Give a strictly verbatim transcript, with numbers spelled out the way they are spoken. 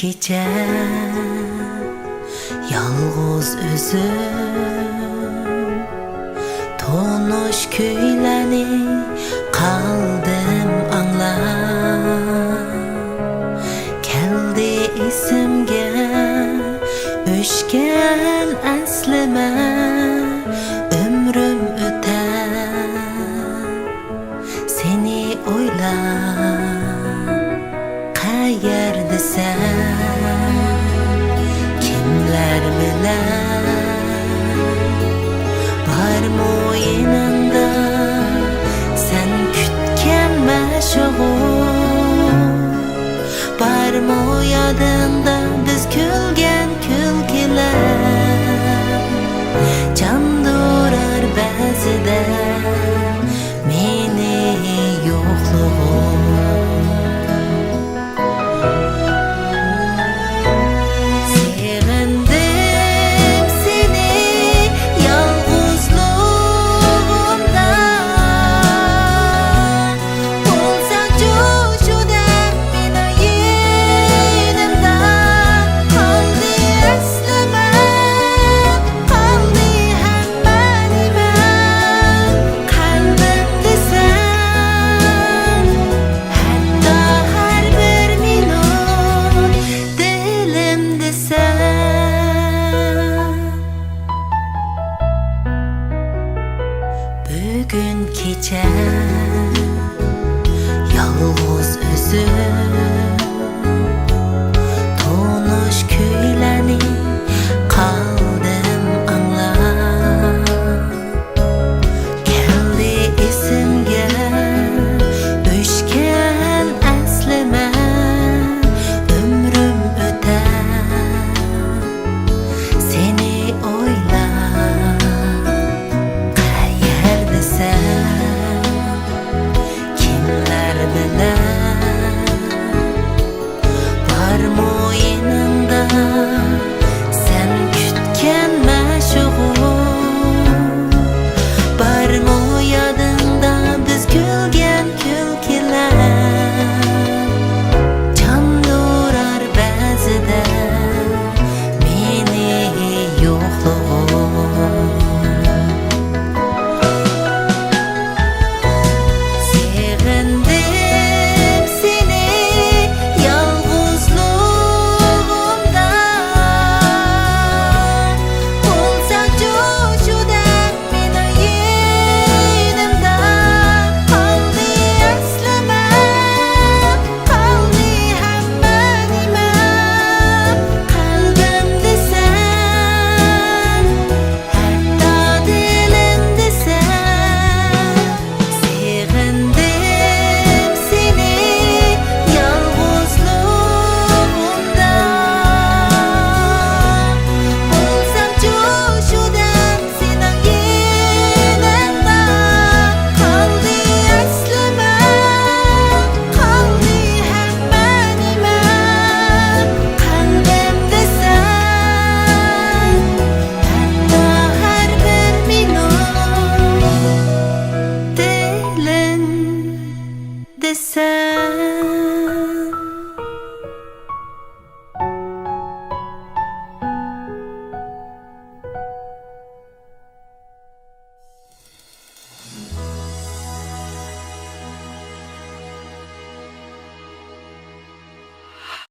كېچە يالغۇز ئۆزۈم، تونۇش كۈيلەرنى قالدىم ئاڭلاپ. كەلدى ئېسىمگە ئۆچكەن ئەسلىمە، ئۆمرۈم ئۆتەر سېنى ئويلاپ. قەيەردىسەن، كىملەر بىلەن؟ بارمۇ يېنىڭدا سەن كۈتكەن مەشۇقۇم؟ بارمۇ يادىڭدا بىز كۈلگەن كۈلكىلەر؟ جاندۇرار بەزىدە مېنى يوقلىغۇڭ. سېغىندىم سېنى يالغۇزلۇغۇمدا، بولساڭچۇ شۇ دەم مېنىڭ يېنىمدا. قالدى ئەسلىمە، قالدى ھەممە نېمە. قەلبىمدىسەن، ھەتتا ھەر بىر مىنۇت دىلىمدىسەن. بۈگۈن كېچە يالغۇز ئۆزۈم،